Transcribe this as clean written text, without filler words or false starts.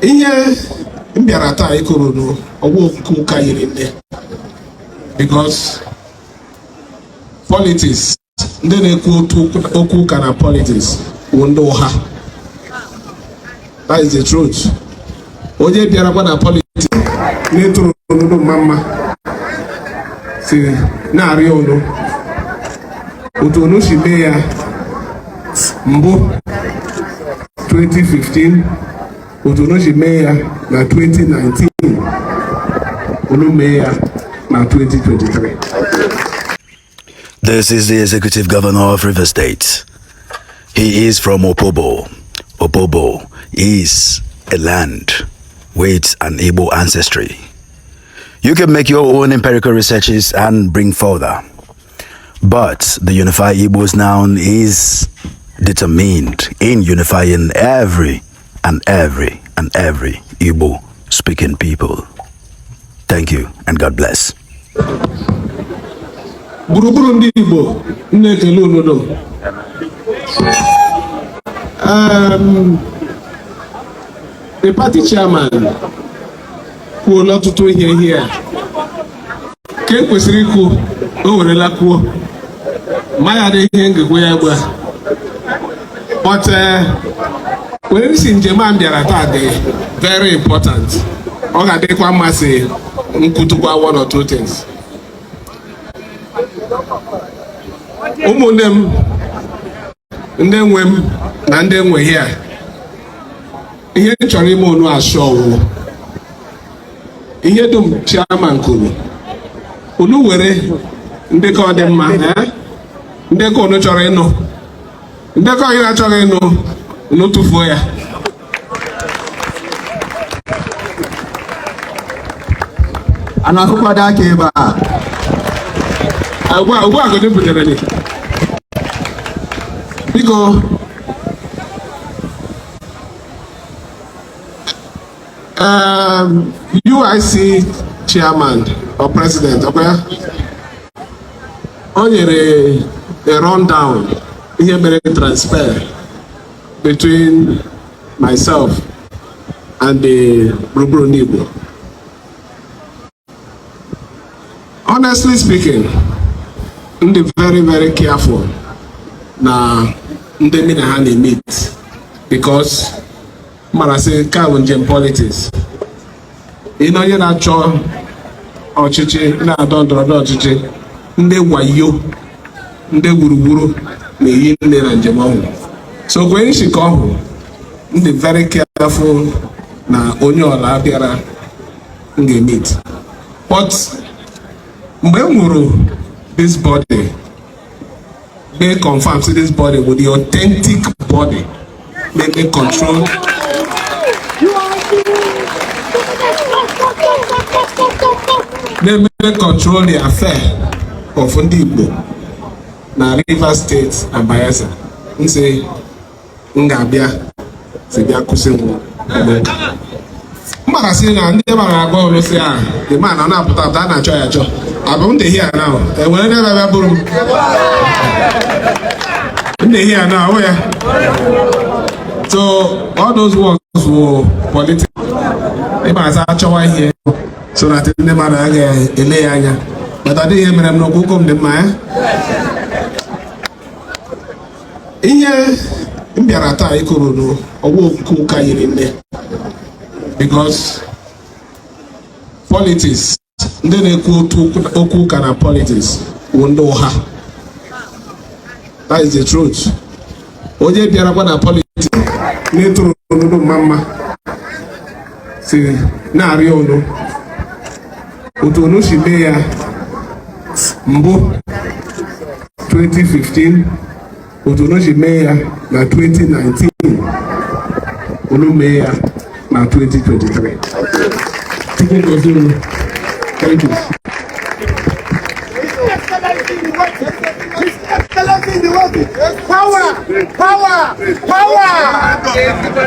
Ihe m bịara taa ịkụrụ n'ọgwụ okwu ụka yiri nne, because politics, ndị na-ekwu otu okwu ụka na politics wụ ndị ụgha. That is the truth. Onye bịarakwa na politics na-etoro onodo mma mma si na-arịọ unu otu unu si mee ya mbụ 2015, otu unu si mee ya na 2019, unu mee ya na 2023. This is the executive governor of River State. He is from Opobo. Opobo is a land with an Igbo ancestry. You can make your own empirical researches and bring further. But the Unified Igbos now is determined in unifying every and every and every Igbo speaking people. Thank you and God bless. Gburugburu ndị Igbo, m na-ekele unu dum. The party chairman kwuola ọtụtụ ihe ihe a ka e kwesịrị ikwu, o werela kwuo ma ya dị ihe ngekwe ya gba, but were si njem a m bịara taa dị very important. Ọ ga-adịkwa mmasị nkwutukwa one or two things. Ụmụnne m, ndị nwe m na ndị nwe here, ihe m chọrọ ime unu asụ ọwụ ihe dum chairman kwuru, unu were ndekọ dị mma, ndekọ unu chọrọ ịnụ, ndekọ anyị na-achọghị ịnụ, unu tụfuo ya. A na-akụkwado aka ebe a. Ugbu a godi butere gị, biko. UIC chairman or president ọkwa ya o nyere a rundown ihe mere transfer between myself and the Gburugburu Ndị Igbo. Honestly speaking, m dị very very careful na ndị mụ na ha na-emeet, because mara sị nke a bụ njem politics. Ị na onye na-achọ ọchịchị na-adọ ndọrọndọrọ ọchịchị, ndị wayo, ndị gburugburu na-eyi nne na njem ọhụụ. So kwenye nshikọ ọhụụ, m dị very careful na onye ọla bịara m ga-emeet. But mgbe m hụrụ this body, they confirm say this body with the authentic body na-eme control na-eme control the affair of ndị Igbo na Rivers State and Bayelsa, m sị m ga-abịa si bịa kwụsị m mgbakasị na ndị mara agwa ọrụ si a the man ọ na-apụta apụta, a na-achọ ya achọ. Abụ m dị here now, enwere ndị bịa bụrụ m ndị here now ahụ ya. So all those ones wụ politics. Ịma achọwa ihe so that ndị mmadụ agaghị ele ya anya, but ọ dịghị ihe mere m n'okwu ụkwụ m dị mma ya. Ihe m bịara taa ịkụrụ n'ọgwụ okwu ụka yiri nne, because politics, ndị na-ekwu otu okwu ụka na politics wụ ndị ụgha. That is the truth. Onye bịarakwa na politics na-etoro onodo mma mma si na-arịọ unu otu unu si mee ya mbụ 2015, otu unu si mee ya na 2019, unu mee ya na 2023. Chukwu gozie unu. Thank you. Power! Power! Power!